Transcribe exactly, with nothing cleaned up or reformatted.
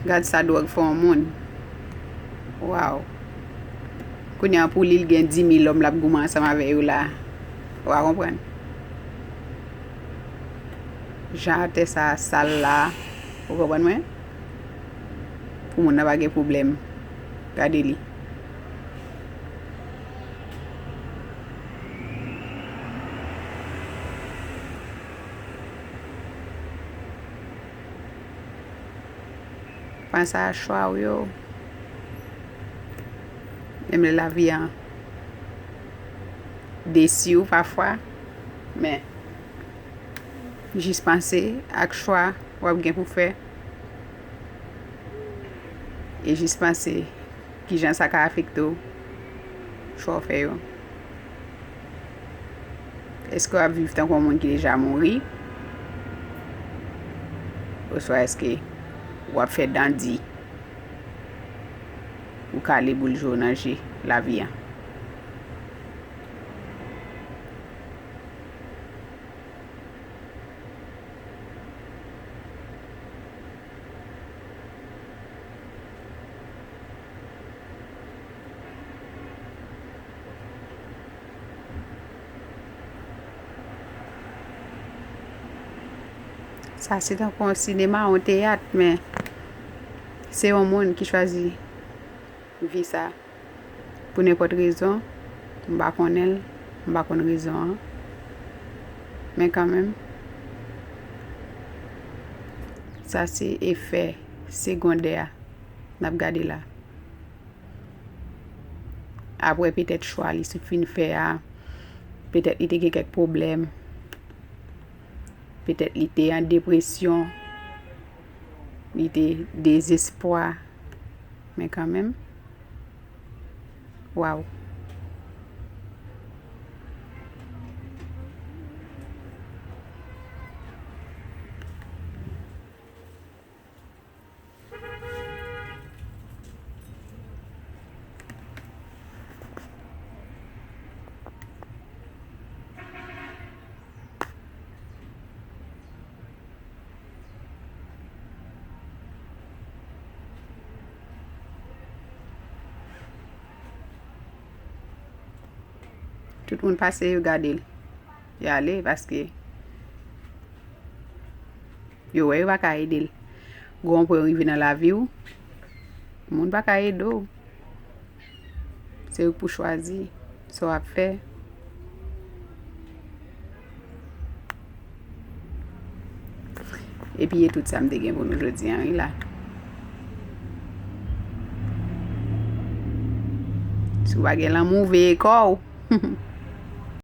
Gad sa dwòg fè yon moun. Waw. Kounye a pou li, l gen dimil lòm l ap goumen ansanm avè yo la. Ou pa konprann? Jan atè sa a sal la. Ou konprann mwen? Pou moun nan pa gen pwoblèm. Gade li. Panse a chwa w yo. Menm lè lavi a desi w pafwa, men jis panse ak chwa w ap gen pou fè. E jis panse kijan sa ka afekte w, chwa w fè yo. Èske w ap viv tankou yon moun ki deja mouri? Oswa èske w ap fè dandi pou kale boul je w nan je lavi a? Sa se tankou yon sinema, yon teyat, men se yon moun ki chwazi vi sa pou nenpòt rezon. M pa konnen l, m pa konn rezon an. Men kanmenm, sa se efè segondè a n ap gade la. Apre petèt chwa li sot fin fè a, petèt li te gen kèk pwoblèm, petèt li te an depresyon, li te dezespwa, men kanmenm, waw. Tout moun pase, yo gade l, y ale, paske yo wè yo pa ka ede l. Gwo pwen rive nan lavi w, moun pa ka ede w. Se ou k pou chwazi sa w ap fè. Epi e tout sa m te gen pou nou jodi a wi la. Si w pa gen lanmou, veye kò w.